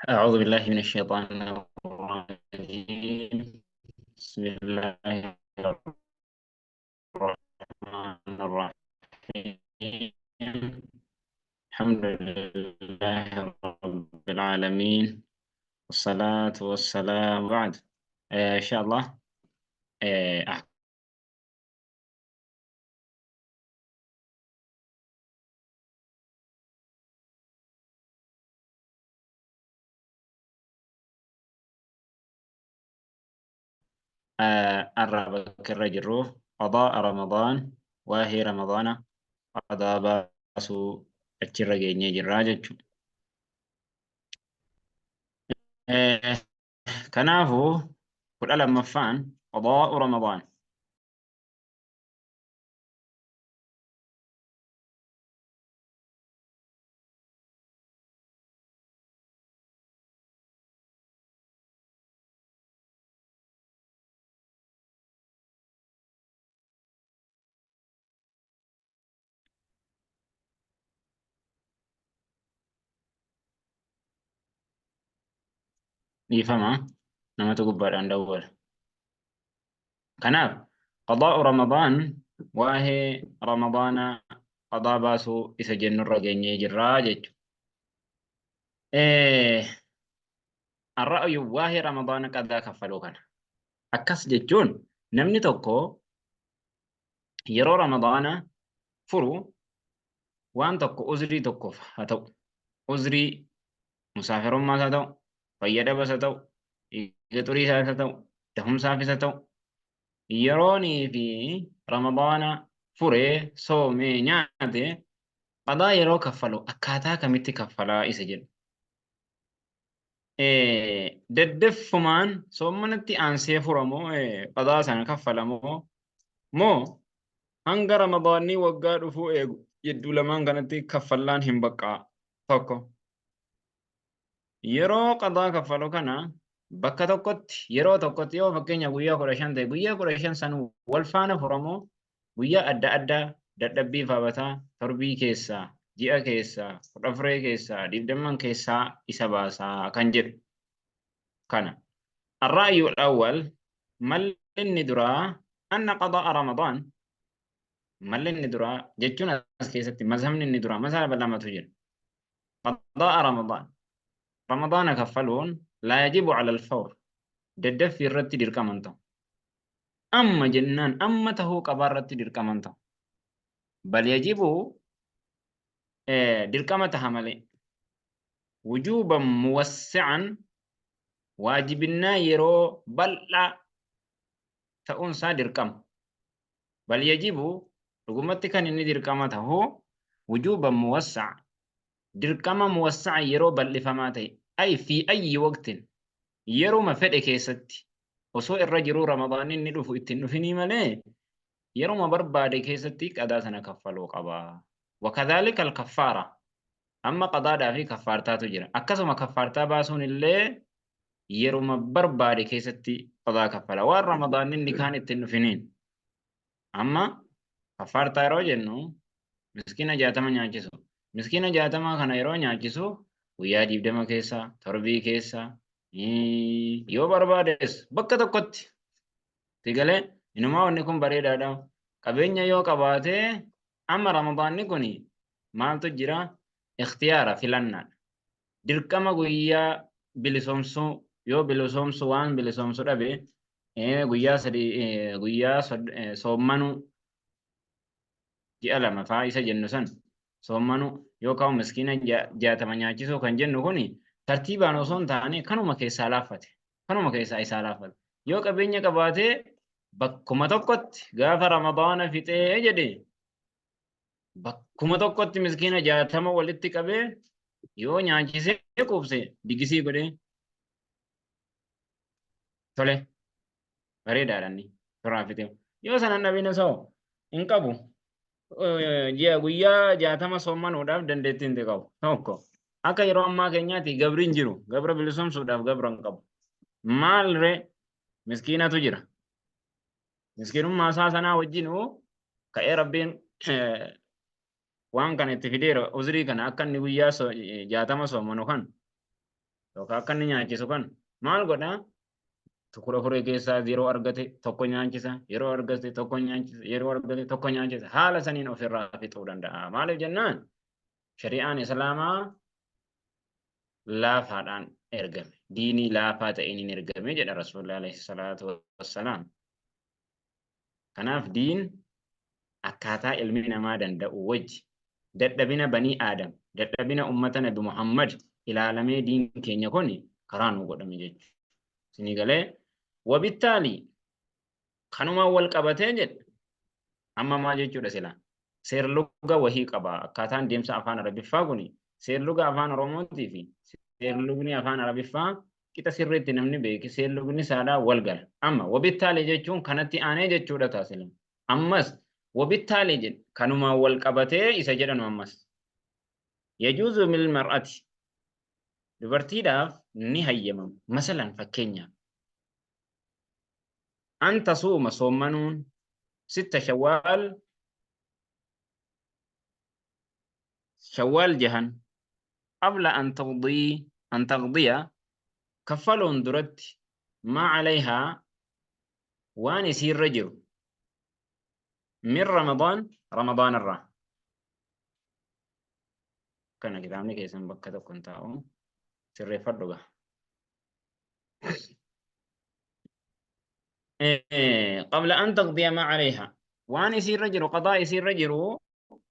أعوذ بالله من الشيطان الرجيم. بسم الله الرحمن الرحيم. الحمد لله رب العالمين، والصلاة والسلام بعد. إن شاء الله. Arra bakka irra jirru qadaa Ramadaan, waa'ee Ramadaana qadaa baasuu achirra geenyee jirraa jechuudha. Kanaafuu 12ffaan qadaa Ramadaan. Dhiifama, namatu gubbaadhaan dawwala. Kanaaf qadaa'u Ramadaan, waa'ee Ramadaana qadaa baasuu isa jennurra geenyee jirraa jechuudha. Arra'yu waa'ee Ramadaana qadaa kaffaluu kana. Akkas jechuun namni tokko yeroo Ramadaana furu waan tokko uzrii tokkoof haa ta'u, uzrii musaafirummaas haa ta'u, fayyadabas haa ta'u, dhiiga xuriisaas haa ta'u, dahumsaafis haa ta'u, yeroonii fi Ramadaana furee soomee nyaate qadaa yeroo kaffalu akkaataa kamitti kaffalaa isa jedhu. Daddaffumaan soommanatti aansee furamoo qadaa sana kaffalamoo, moo hanga Ramadaanni waggaa dhufuu eegu jidduu lamaan kanatti kaffallaan hin baqqaa? Tokko, yeroo qadaa kaffalu kana bakka tokkotti, yeroo tokkotti, yoo fakkeenya guyyaa 15 ta'e, guyyaa 15 san wal faana furamoo, guyyaa adda addaa dadhabbii faabataa torbii keessaa, ji'a keessaa, 14 keessaa, 20 keessaa isa baasaa kan jedhu kana. الرأي الأول، malli inni duraa, أن قضاء رمضان, malli inni duraa jechuun as keessatti mazhabni inni duraa, mazhaba lamatu jira. قضاء رمضان, Ramadaana kaffaluun, لا يجب على الفور, daddaffii irratti dirqama hin ta'u. Amma jennaan amma tahuu qabaa irratti dirqama hin ta'u. بل يجب, dirqama taha malee, وجوبا موسعا, waajibinnaa yeroo bal'aa ta'uun isaa dirqama. بل يجب, dhugumatti kan inni dirqama tahu, وجوبا موسع, dirqama موسع yeroo bal'ifamaa ta'e, أي في أي وقت, yeruma fedhe keessatti, osoo irra jiruu Ramadaanni inni dhufu ittiin dhufinii malee, yeruma barbaade keessatti qadaa sana kaffaluu qaba. وكذلك الكفارة, amma qadaadhaa fi kaffaartaatu jira. Akkasuma kaffaartaa baasuun illee yeruma barbaade keessatti qadaa kaffala. Waan Ramadaanni inni kaan ittiin dhufiniin. Amma kaffaartaa yeroo jennu miskiina 60 nyaachisu. Miskiina 60 kana yeroo nyaachisu guyyaa 20 keessa, torbii keessa, yoo barbaades bakka tokkotti. Sigalee inumaa wanni kun bareedaadha. Qabeenya yoo qabaate, amma Ramadaanni kun maaltu jira? Ikhtiyaara, filannaadha. Dirqama guyyaa bilisoomsuu, yoo bilisoomsu waan bilisoomsu dhabe, guyyaa 3, guyyaa soommanuu, ji'a 2 faa isa jennu san soommanuu, yookaan miskiina 60 nyaachisuu kan jennu kun tartiibaan osoo hin taane kanuma keessaa laaffate. Kanuma keessaa isaa laaffate. Yoo qabeenya qabaatee bakkuma tokkotti gaafa Ramadaana fixee jedhe bakkuma tokkotti miskiina 60 walitti qabee yoo nyaachisee quubse, digisii godhee, tole, bareedaadha inni toraa fixee. Yoo sanan dhabin, osoo hin qabu, ji'a guyyaa 60 soommanuudhaaf dandeettii hin qabu. Tokko, akka yeroo ammaa keenyaatti gabri hin jiru. Gabra bilisoomsuudhaaf gabra hin qabu. Maal ree? Miskiinatu jira. Miskiinummaa isaa sanaa wajjin ka'ee Rabbiin waan kana itti fideera, uzrii kana akka inni guyyaa 60 soomanu kan Yookaan akka inni nyaachisu kan maal godhaa? 14 keessaa yeroo argate tokko nyaachisa, yeroo argate tokko nyaachisa, yeroo argate tokko nyaachisa. Haala saniin ofirraa fixuu danda'a. Maaliif jennaan shari'aan Islaamaa laafaadhaan ergame. Diinii laafaa ta'een hin ergame jedha Rasuulli alayhi salaatu wassalaam. Kanaaf diin akkaataa ilmi namaa danda'u wajji dadhabina banii Aadam, dadhabina ummata Nabi Muhammad ilaalamee diin keenya kun karaa nu godhame jechuudha. Isinii galee wabittaali kanumaan wal qabatee jedha. Amma maal jechuudha silaa? Seerluga wahii qaba. Akkaataan deemsa afaan Arabiffaa kun seerluga afaan Oromootii fi seerlugni afaan Arabiffaa qixa sirriitti namni beeke seerlugni isaadhaa wal gala. Amma wabittaalee jechuun kanatti aanee jechuudha taasila. Ammas wabittaalee jedhe kanumaan wal qabatee isa jedhanu ammas. Yajuuzu mil mar'ati dubartiidhaaf ni hayyamama. Masalan fakkeenyaaf an tasuuma soommanuun sitta shawwaal shawwaal jahan qabla an taqdii an taqdiya kaffaluun duratti maa calayhaa waan isiirra jiru min ramadaan ramadaan irraa kana kitaabni keessan bakka tokko hin taa'u sirreeffadhu gaa qabla an taqdiya maa calayhaa waan isiirra jiru qadaa isiirra jiru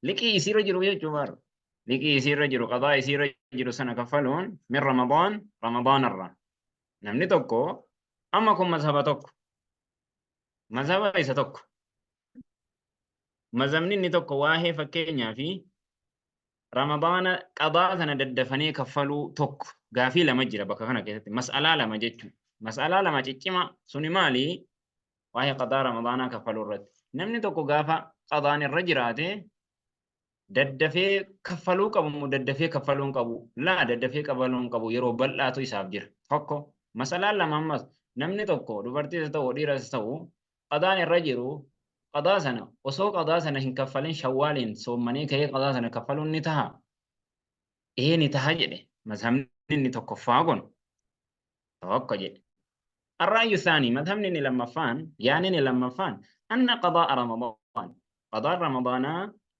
liqii isiirra jiru jechuu bar liqii isiirra jiru qadaa isiirra jiru sana kaffaluun min ramadaan ramadaan irraa namni tokko amma kun mazhaba tokko mazhaba isa tokko mazhabni inni tokko waa'ee fakkeenyaa fi ramadaana qadaa sana daddafanii kaffaluu tokko gaafii lama jira bakka kana keessatti mas'alaa lama jechuudha mas'alaa lama ciccima suni maali waa'ee qadaa ramadaanaa kaffaluu irratti namni tokko gaafa qadaan irra jiraate daddafee kaffaluu qabu moo daddafee kaffaluu hin qabu laa daddafee kaffaluu hin qabu yeroo bal'aatu isaaf jira tokko masalaan lama ammas namni tokko dubartiis haa ta'u dhiiras ta'u qadaan irra jiru qadaa sana osoo qadaa sana hin kaffalin shawwaaliin soommanee ka'ee qadaa sana kaffaluun ni taha ee ni taha jedhe mazhabni inni tokkoffaa kun tokko jedhe الرأي الثاني مذهب إني لما فان يعني إني لما فان أن قضاء رمضان قضاء رمضان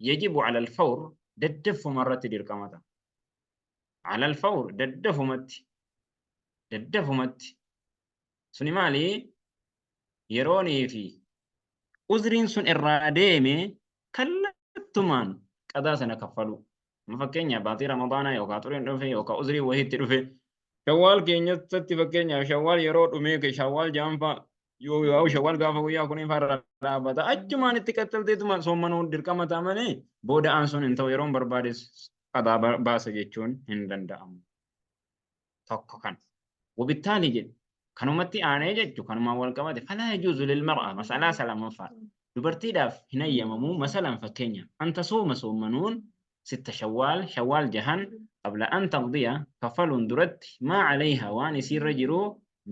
يجب على الفور ددف مرة دركمتا على الفور ددف مت ددف مت سني مالي يروني في uzriin sun irraa deeme kallattumaan qadaa sana kaffaluu. Amma fakkeenyaaf baatii Ramadaanaa yookaan xuriin dhufe yookaan uzrii wayiitti dhufe shawwaal keenyatti fakkeenyaaf shawwaal yeroo dhumee shawwaal jaanfaa yoo yoo shawwaal gaafa guyyaa kuniin fa'aa irra dhaabbata achumaan itti qaxxalteetuma soommanuu dirqama ta'a malee booda aansuun hin ta'u yeroon barbaades qadaa baasa jechuun hin danda'amu. Tokko kan. Wabittaali jedhe kanumatti aanee jechu kanumaan wal qabate falaa yajuuzu lil mar'a masalaa isa lammaffaa dubartiidhaaf hin hayyamamu masalan fakkeenya an tasuuma soommanuun sitta shawwaal shawwaal jahan qabla an taqdiya kaffaluun duratti maa calayha waan isiirra jiru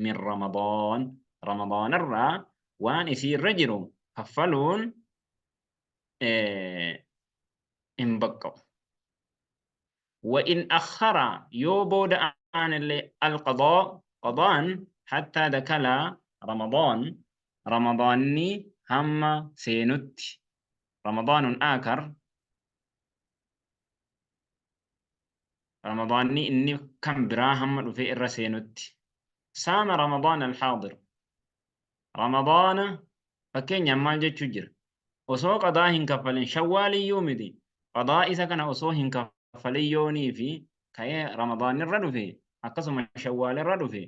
min ramadaan ramadaanarraa waan isiirra jiru kaffaluun hin baqqa'u. وإن أخر yoo booda aanellee القضاء qadaan حتى دخل رمضان ramadaanni hamma seenutti رمضان آخر ramadaanni inni kan biraa hamma dhufee irra seenutti saama رمضان الحاضر ramadaana fakkeenyaaf maal jechuu jira osoo qadaa hin kaffalin shawwaaliyyuu miti qadaa isa kana osoo hin kaffalin yoonii fi ka'ee ramadaanirra dhufe akkasuma shawwaalirra dhufe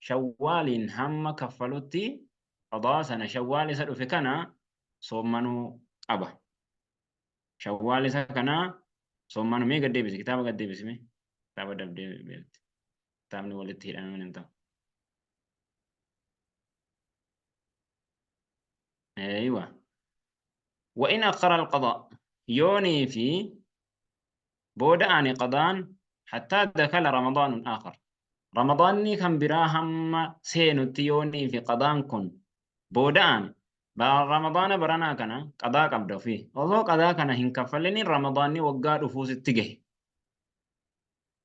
shawwaaliin hamma kaffalutti qadaa sana shawwaal isa dhufe kana soommanuu qaba. Shawwaal isa kana soommanuu mee gad deebisi kitaaba gad deebisi mee kitaaba dabdee beekti kitaabni walitti hidhamee hin ta'u. Eeywa. وإن أخر القضاء يوني في booda aane qadaan حتى دخل رمضان آخر ramadaanni kan biraa hamma seenutti yoonii fi qadaan kun booda aane ramadaana baranaa kana qadaa qabda ofii osoo qadaa kana hin kaffalinin ramadaanni waggaa dhufuu sitti gahe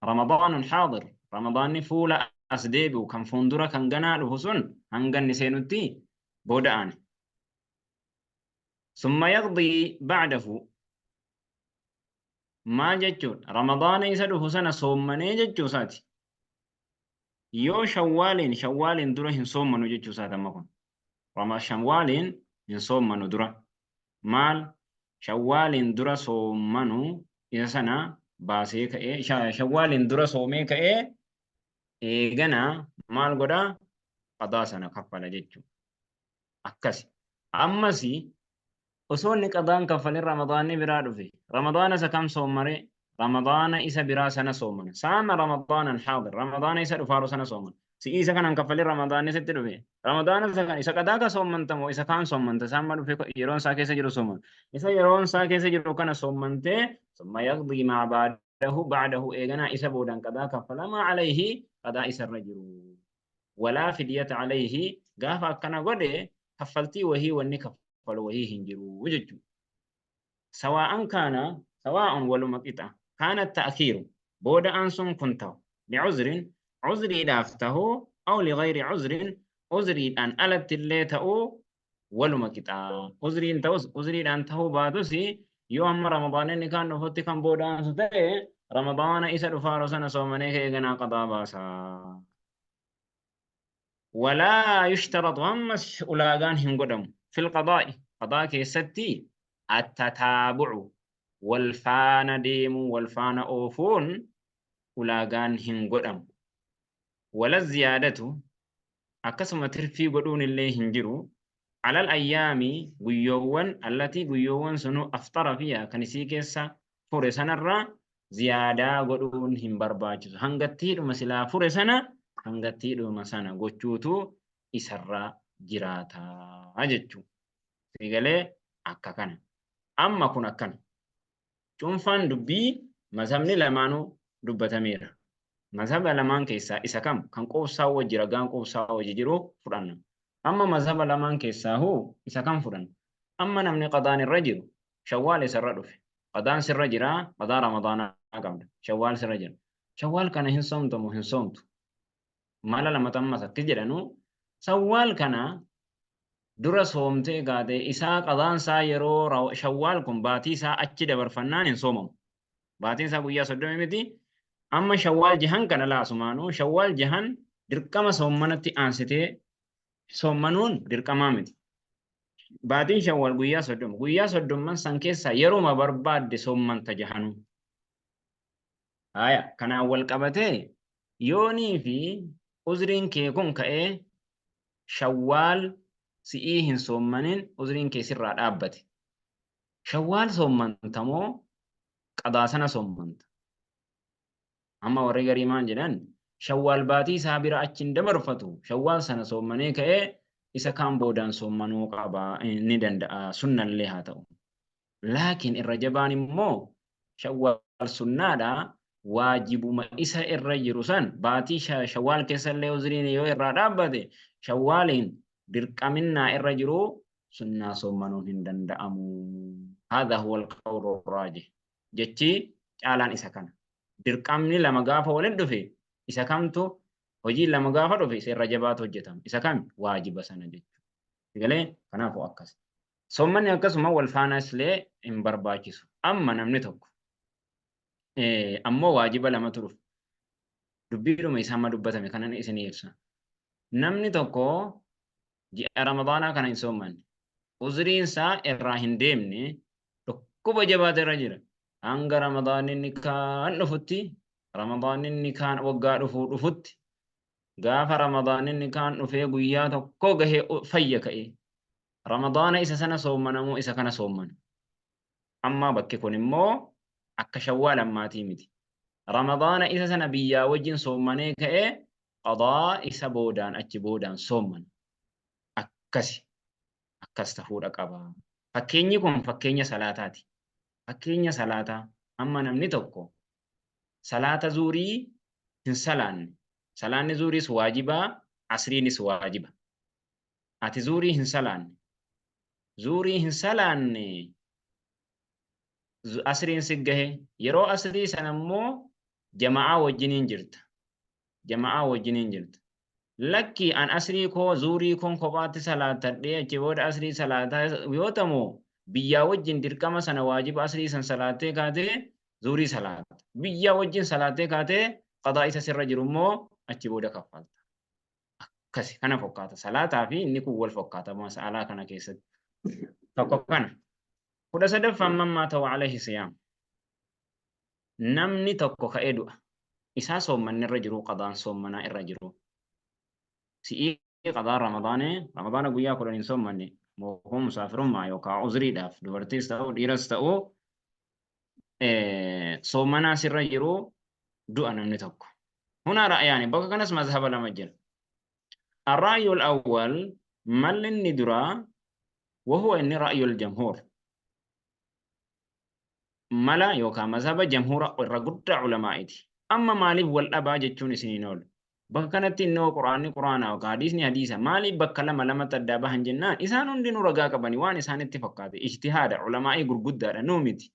رمضان حاضر Ramadaanni fuula as deebi'u kan fuundura kan ganaa dhufu sun hanga inni seenutti booda aane. Summa yaqdii ba'dahu maal jechuudha? Ramadaana isa dhufu sana soommanee jechuu isaati. Yoo shawwaaliin shawwaaliin dura hin soommanu jechuu isaati amma kun. Shawwaaliin hin soommanu dura. Maal shawwaaliin dura soommanu isa sana baasee ka'ee shawwaaliin dura soomee ka'ee eegana maal godhaa qadaa sana kaffala jechuudha. Akkasi. Ammas osoo inni qadaan kaffalin Ramadaanni biraa dhufe. Ramadaana isa kam soommaree? Ramadaana isa biraa sana soomana. Saama Ramadaanan haadir. Ramadaana isa dhufaaru sana soomana. Si'ii isa kanan kaffalin Ramadaanni sitti dhufe. Ramadaana isa kan isa qadaa ka soommanta moo isa kaan soommanta? Isa amma dhufe yeroon isaa keessa jiru soomana. Isa yeroon isaa keessa jiru kana soommantee summa yaqdii maa ba'dahu ba'dahu eeganaa isa boodan qadaa kaffalamaa alayhi qadaa isarra jiru. Walaa fidyata alayhi gaafa akkana godhe kaffaltii wahii wanni kaffalu wahii hin jiru jechuudha. Sawaa'an kaana sawaa'un waluma qixa kaana ta'kiiru booda aansuun kun ta'u li'uzrin uzriidhaaf ta'uu aw lighayri uzrin uzriidhaan alatti illee ta'uu waluma qixa. Uzriin ta'us uzriidhaan ta'uu baatus yoo amma Ramadaana inni kaan dhufutti kan booda aansu ta'e Ramadaana isa dhufaaru sana soomanee ka'ee ganaa qadaa baasa. Walaa yushtaratu ammas ulaagaan hin godhamu. Fil qadaa'i qadaa keessatti attataabu'u wal faana deemuu wal faana oofuun ulaagaan hin godhamu. Wala ziyaadatu akkasuma tirfii godhuun illee hin jiru. Alal ayyaami guyyoowwan allatii guyyoowwan sunuu afxara fiya kan isii keessa fure sanarraa ziyaadaa godhuun hin barbaachisu. Hangattiidhuma silaa fure sana hangattiidhuma sana gochuutu isarra jiraata jechuudha. Siigalee akka kana. Amma kun akkana. Cuunfaan dubbii mazhabni lamaanuu dubbatameera. Mazhaba lamaan keessaa isa kam kan quubsaa wajji ragaan quubsaa wajji jiru fudhanna. Amma mazhaba lamaan keessaa hoo isa kam fudhanna? Amma namni qadaan irra jiru shawwaal isarra dhufe. Qadaan sirra jira, qadaa Ramadaanaa qabda. Shawwaal sirra jira. Shawwaal kana hin soomtu moo hin soomtu? Mala lamatu ammas akki jedhanu shawwaal kana dura soomtee kaatee isaa qadaan isaa yeroo shawwaal kun baatii isaa achi dabarfannaan hin soomamu. Baatiin isaa guyyaa 30 miti. Amma shawwaal jahan kana laasumaanuu shawwaal jahan dirqama soommanatti aansitee soommanuun dirqamaa miti. Baatiin shawwaal guyyaa 30. Guyyaa soddomman san keessaa yeruma barbaadde soommanta jahanuu. Haya, kanaan wal qabatee yoonii fi uzriin kee kun ka'ee shawwaal si'ii hin soommanin uzriin kee sirraa dhaabbate. Shawwaal soommanta moo qadaa sana soommanta? Amma warri garii maal jedhan shawwaal baatii isaa bira achi hin dabarfatu shawwaal sana soommanee ka'ee isa kaan boodaan soommanuu qaba ni danda'a sunnallee haa ta'u. Laakiin irra jabaan immoo shawwaal sunnaadha waajibuma isa irra jiru san baatii shawwaal keessallee uzriin yoo irraa dhaabbate shawwaaliin dirqaminnaa irra jiru sunnaa soommanuun hin danda'amu. Haadha huwa alqawlu raajih. Jechi caalaan isa kana. Dirqamni lama gaafa walitti dhufe isa kamtu hojiin lama gaafa dhufe isa irra jabaatu hojjetama. Isa kami waajiba sana jechuudha. Galee kanaafuu akkas. Soommanni akkasuma wal faana illee hin barbaachisu. Amma namni tokko ammoo waajiba lamatu dhufa. Dubbiidhuma isaa amma dubbatame kanan isinii ibsa. Namni tokko ji'a Ramadaanaa kana hin soommanne. Uzriin isaa irraa hin deemne dhukkuba jabaatu irra jira. Hanga Ramadaanni inni kaan dhufutti Ramadaanni inni kaan waggaa dhufuu dhufutti gaafa Ramadaanni inni kaan dhufee guyyaa tokko gahee fayya ka'ee Ramadaana isa sana soommana moo isa kana soommana? Amma bakki kun immoo akka shawwaal ammaatii miti. Ramadaana isa sana biyyaa wajjin soommanee ka'ee qadaa isa boodaan achi boodaan soommana. Akkasi. Akkas tahuudha qaba. Fakkeenyi kun fakkeenya salaataati. Fakkeenya salaataa amma namni tokko salaata zuurii hin salaanne. Salaanni zuuriis waajibaa, asriinis waajiba. Ati zuurii hin salaanne. Zuurii hin salaanne asriin si gahe. Yeroo asrii sana immoo jama'aa wajjiniin jirta. Jama'aa wajjiniin jirta. Lakki an asrii koo zuurii koon kophaatti salaatadhee achi booda asrii salaataa yoo ta'u biyyaa wajjin dirqama sana waajiba asrii san salaattee kaatee zuurii salaatta. Biyyaa wajjin salaattee kaatee qadaa isa sirra jiru immoo achi booda kaffalta. Akkasi kana fokkaata. Salaataa fi inni kun wal fokkaata mas'alaa kana keessatti. Tokko kana. 13ffaan man maata wa alayhi siyaam. Namni tokko ka'ee du'a. Isaa soommanni irra jiruu qadaan soommanaa irra jiruu. Si'ii qadaan ramadaanee ramadaana guyyaa 10 hin soommanne mookoo musaafirummaa yookaa uzriidhaaf dubartiis ta'uu dhiiras ta'uu soommanaa sirra jiruu du'a namni tokko. Hunaa ra'ayaani bakka kanas mazhaba lama jira. Arra'yul awwal malli inni duraa wahuwa inni ra'yul jamhuur. Mala yookaan mazhaba jamhuura irra guddaa ulamaa'iti. Amma maaliif wal dhabaa jechuun isin hin oolu. Bakka kanatti innoo quraanni quraana yookaan hadiisni hadiisa maaliif bakka lama lamatti addaa bahan jennaan isaan hundinuu ragaa qabani waan isaanitti fakkaate ijtihaada ulamaa'ii gurguddaadha nuu miti.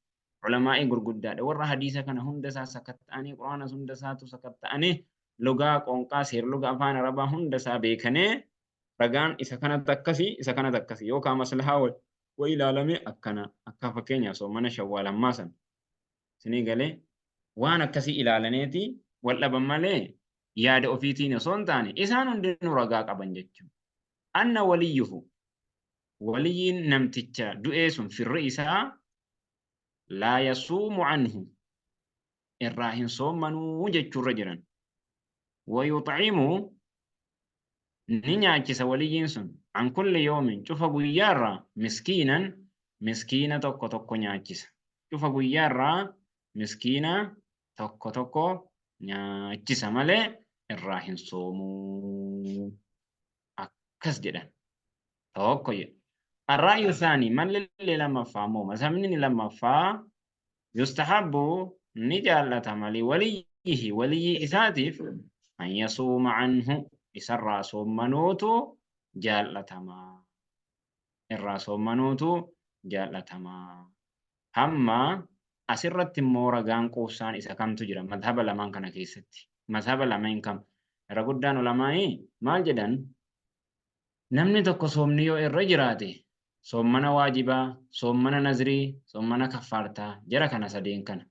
Ulamaa'ii gurguddaadha warra hadiisa kana hunda isaa sakatta'anii quraanas hunda isaatu sakatta'anii lugaa qoonqaa seerluga afaan arabaa hunda isaa beekanee ragaan isa kanatti akkasii isa kanatti akkasii yookaan maslahaa wa ilaalame akkana akka fakkeenyaaf soomana shawwaal ammaa san isinii galee waan akkasii ilaalaneeti wal dhaban malee yaada ofiitiin osoo hin taane isaan hundinuu ragaa qaban jechuudha. Anna waliyyuhu waliyyiin namticha du'ee sun firri isaa laa yasuumu anhu irraa hin soommanuu jechuurra jiran. Wayuxcimu ni nyaachisa waliyyiin sun an kulli yoomin cufa guyyaarraa miskiinan miskiina tokko tokko nyaachisa. Cufa guyyaarraa miskiina tokko tokko nyaachisa malee irraa hin soomuu. Akkas jedhan. Tokko jedhu. Arraa'yu saanii malli lammaffaa immoo mazhabni inni lammaffaa yustahabbu ni jaallatama liwaliyyihi waliyyii isaatiif an yasuuma anhu isarraa soommanuutu jaallatama. Irraa soommanuutu jaallatama. Hamma asirratti immoo ragaan quubsaan isa kamtu jira madhaba lamaan kana keessatti. Madhaba lameen kam? Irra guddaan ulamaa'ii maal jedhan? Namni tokko soomni yoo irra jiraate soommana waajibaa, soommana nazrii, soommana kaffaartaa jara kana sadeen kana.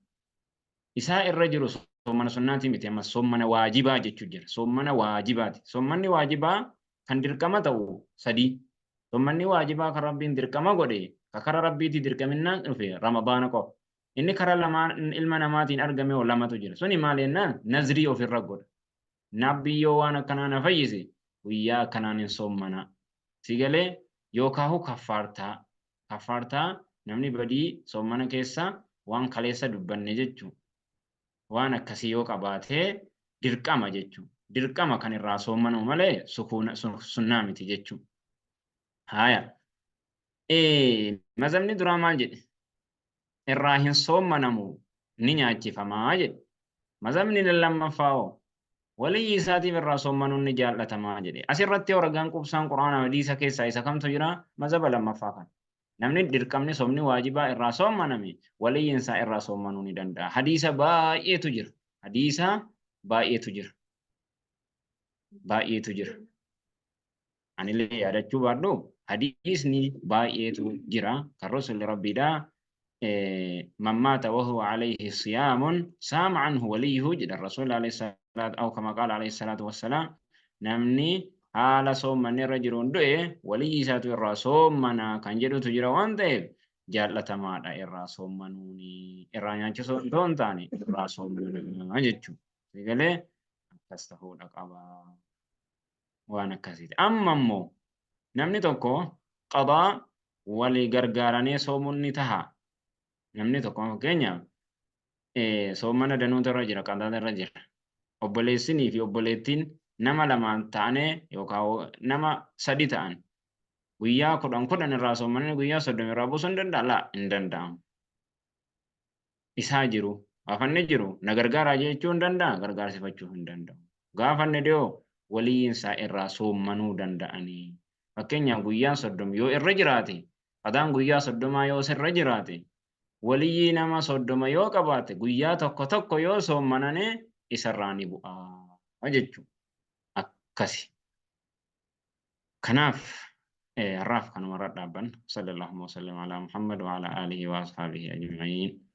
Isaa irra jiru soommana sunnaatii miti ammas soommana waajibaa jechuu jira. Soommana waajibaati. Soommanni waajibaa kan dirqama ta'u sadii. Soommanni waajibaa kan Rabbiin dirqama godhe ka kara Rabbiitii dirqaminnaan dhufe Ramadaana qofa. Inni kara lamaan ilma namaatiin argame hoo lamatu jira. Suni maal jennaan nazrii ofirra godha. Nabbii yoo waan akkanaa na fayyise guyyaa akkanaan hin soommana. Si galee yookaahu kaffaartaa. Kaffaartaa namni badii soommana keessa waan kaleessa dubbanne jechu. Waan akkasii yoo qabaatee dirqama jechu. Dirqama kan irraa soommanamu malee sukuuna sunnaa miti jechu. Haaya. Mazhabni duraa maal jedhe? Irraa hin soommanamu ni nyaachifamaa jedhe. Mazhabni lammaffaa hoo waliyyii isaatiif irraa soommanuun ni jaal'atamaa jedhe. Asirratti hoo ragaan quubsaan Qur'aana hadiisa keessaa isa kamtu jira? Mazhaba lammaffaa kana. Namni dirqamni soomni waajibaa irraa soommaname waliyyiin isaa irraa soommanuu ni danda'a. Hadiisa baay'eetu jira. Hadiisa baay'eetu jira. Baay'eetu jira. Anillee yaadachuu baadhu hadiisni baay'eetu jira kan rasuulli rabbiidha man maata wahuwa alayhi siyaamun saama anhu waliyyuhu jedha rasuulli alayhi salaatu aw kama qaala alayhi salaatu wassalaam namni haala soommanni irra jiruun du'e waliyyii isaatu irraa soommana kan jedhutu jira waan ta'eef jaallatamaadha irraa soommanuuni irraa nyaachisuu otoo hin taane irraa soommanaa jechuudha. Egalee akkas ta'uudha qaba. Waan akkasiiti. Amma immoo namni tokko qadaa walii gargaaranee soomuun ni taha. Namni tokko fakkeenyaaf soomana danuutu irra jira, qadaata irra jira. Obboleessinii fi obboleettiin nama lamaan ta'anee yookaan nama sadi ta'an guyyaa 10 10 irraa soomananii guyyaa 30 irraa buusuu hin danda'a? Laa, hin danda'amu. Isaa jiru gaafanni jiru na gargaaraa jechuu hin danda'a gargaarsifachuu hin danda'u. Gaafanni dhiyoo waliyyiin isaa irraa soommanuu danda'anii. Fakkeenyaaf guyyaan 30 yoo irra jiraate qadaan guyyaa 30 yoo sirra jiraate waliyyii nama 30 yoo qabaate guyyaa tokko tokko yoo soommanane isarraa ni bu'a. Jechuudha. Akkasi. Kanaaf har'aaf kanuma irra dhaabbanna. Sallallahu wa sallam ala Muhammad wa ala alihi wa ashabihi ajma'in.